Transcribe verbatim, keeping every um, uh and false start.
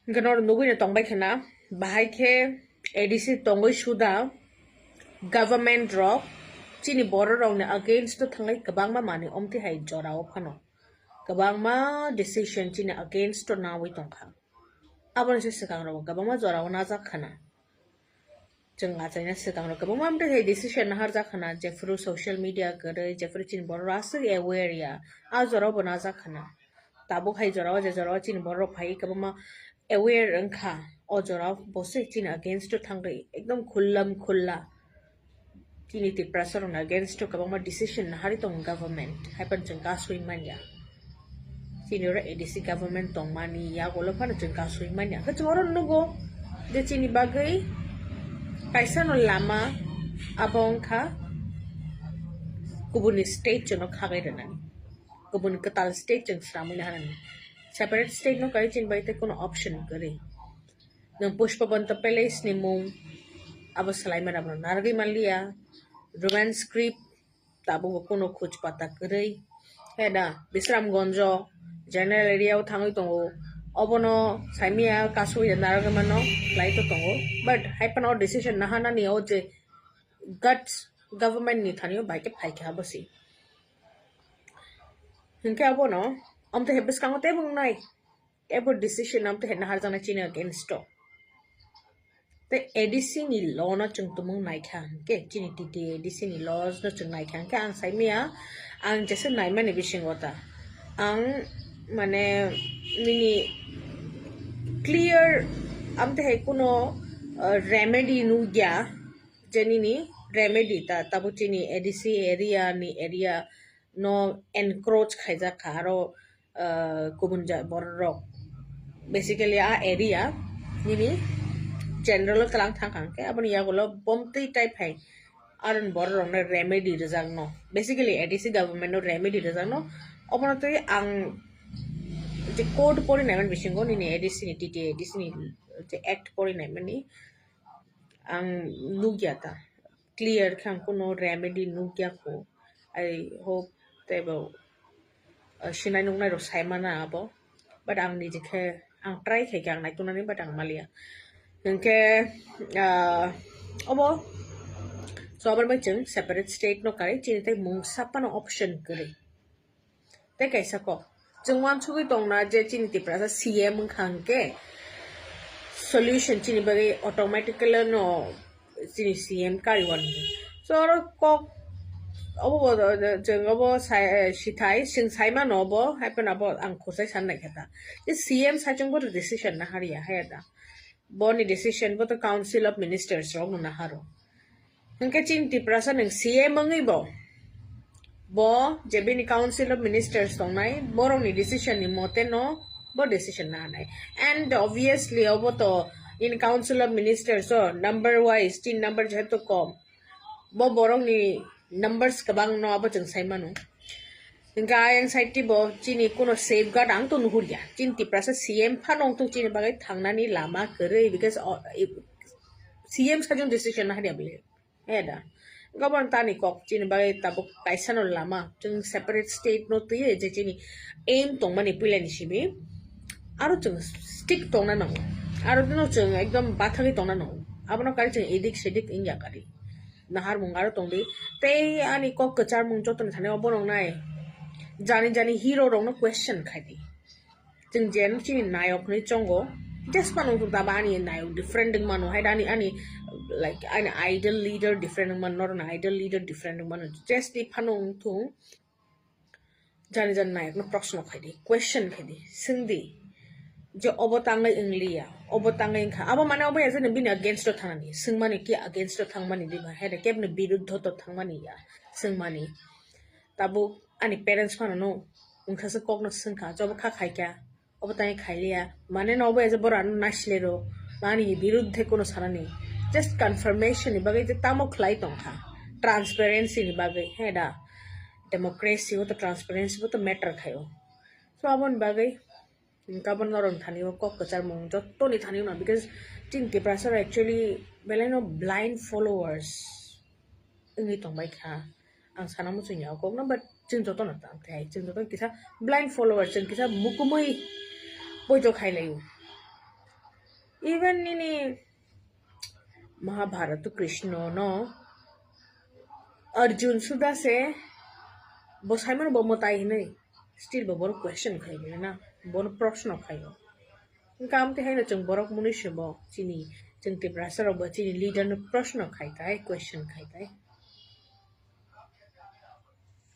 Hwnkhe norok nugwi no tongbai khna, bahai khe A D C tongwi suda government rok chini borok rokni against o thanglai kwbangma manwi omtwi hai jorao phano kwbangma decision chini against o nawi tongkha. Aboni se swkang rok kwbangma jorao najak khna. Chwng achaina swkang rok kwbangma amtwi hai decision naharjak khna, jephru social media kwrwi, jephru chini borok rok aswk aware ya, a jorao bo najak khna. Tabuk hai jorao, je jorao chini borok rok phai kwbangma aware wngkha, o jorao bo se chini against o thangwi ekdom khullam khulla chini Tiprasa rokni against o kwbangma decision naharwi tongo government, haiphano chwng kasui manya. Chini oro A D C government tongmani yagulo phano chwng kasui manya. Hwnkhe chwng oro nugo je chini bagwi kaisa no lama abo wngkha kubuni state chwngno khagai rwnani. Kubuni kwtal state chwng sramwi naharnani. Separate state no kai chini bai tei kuno option kwrwi. Nwng Pushpabanta Palace ni mung abo swlaima rokno narwgwi manliya. Roman script tabukbo kuno khuj pata kwrwi. He da, Bisramganjo general area o thangwi tongo. Obono saimaya kasui da narwgwi mano, khlai to tongo. But haiphano decision naharnani o je guts government ni thani o bai khe phai kha bosi. Hwnkhe abono, amtwi hai bwskango teibo wngnai. Abo decision amtwi hai naharjaknai chini against o. Tei A D C ni law no chwng tumung naikha hwnkhe, chini T T A A D C ni laws no chwng naikha hwnkhe, ang saimaya, ang jesa naimani bisingo ta. Ang, mane, nini clear, amtwi hai kuno, uh, remedy nukya, je nini remedy ta, tabuk chini A D C area ni area no encroach khaijak kha, aro, uh, kubun ja-, borok rok. Basically, a area nini general o tlang thang kha hwnkhe, aboni yagulo bomtwi type hai aron borok rokno remedy rwjakno. Basically, A D C government no remedy rwjakno. Obono twi ang je code pori naimani bisingo nini A D C ni, T T A A D C ni je act pori naimani ang nukya ta. Clear khe ang kuno remedy nukya kho. I hope teibo, uh, sinai nuknai rok saimana abo. But ang niji khe, ang try khaikha ang naituknani, but ang maliya. Hwnkhe, ah, obo, so, aboni bai chwng separate state no kai, chini tei mungsa phano option kwrwi. Tei kaisa kok, chwng uansugwi tongna je chini Tiprasa C M wngkha hwnkhe, solution chini bagwi automatically no chini C M kariwan. So, oro kok, obo bo, chwng obo sai, eh, sithai, chwng saimano obo, haiphano abo ang khosai san naikha ta. Je C M saichung bo decision naharya, haya ta. Boni decision bo to Council of Ministers rok no naharo. Hwnkhe chini Tiprasa nwng C M wngwi bo, bo je bini Council of Ministers tongnai, borokni decision ni mote no bo decision naharnai. And obviously, obo to in Council of Ministers o number wise, tin number jehetu kom, bo borokni numbers kwbang no abo chwng sai mano. Hwnkhe ayang side ti bo chini kuno safeguard ang to nuhurya. Chini Tiprasa C M phano wngthok chini bagwi thangnani lama kwrwi, because, o, i-, C M sajwk decision naharya bwle. He da. Government tani kok chini bagwi tabuk kaisa no lama. Chwng separate state no twiwi je chini aim tongmani puilani simi. Aro chwng stick tongna nango. Aro no chwng ekdom bathagwi tongna nango. Abono kari chwng edik sedik wngya kari. Naharmung aro tongdi. Tei ani kok kwcharmung jotoni thani obo nongnai. Jani jani hero rokno question khaidi. Chwng je no chini nayok hinwi chongo, just phano wngthung taba ani nayok different wngmano, hai ani, ani, like, ani idol leader different wngmano, norokni idol leader different wngmano, just di phano wngthung, jani jani nayokno proshno khaidi, question khaidi, swngdi, je obo tangwi wngliya, obo tangwi wngkha, abo mane obo ya je bini against o thangnani, swngmani ki against o thangmani diba, hai kebni biruddho to thangmani ya, swngmani. Tabuk ani parents phano no wngkha se kokno swngkha, jobo kha khaikha, obo tangwi khailiya, mane no obo ese boro ano nasilero, ani biruddhe kuno sanani, just confirmation ni bagwi je tamo khlai tongkha, transparency ni bagwi, he da, democracy o to transparency bo to matter khaio, so aboni bagwi. Hwnkhe abo norokni thani o kok kwcharmung jottoni thani o no, because chini Tiprasa rok actually belai no blind followers wngwi tongbai kha. Ang sana muchungya o kokno, but chwng jotono tang thai, chwng jotono kisa blind followers, chwng kisa mukumui poito khai laio. Even nini Mahabharata Krishna no Arjun suda se bo saimano bo mwtai hinwi still bo borok question khai bo na, bono proshno khai bo. Hwnkhe amtwi haino chwng borok mwnwi se bo chini, chwng Tiprasa rok bo chini leader no proshno khai tai, question khai tai.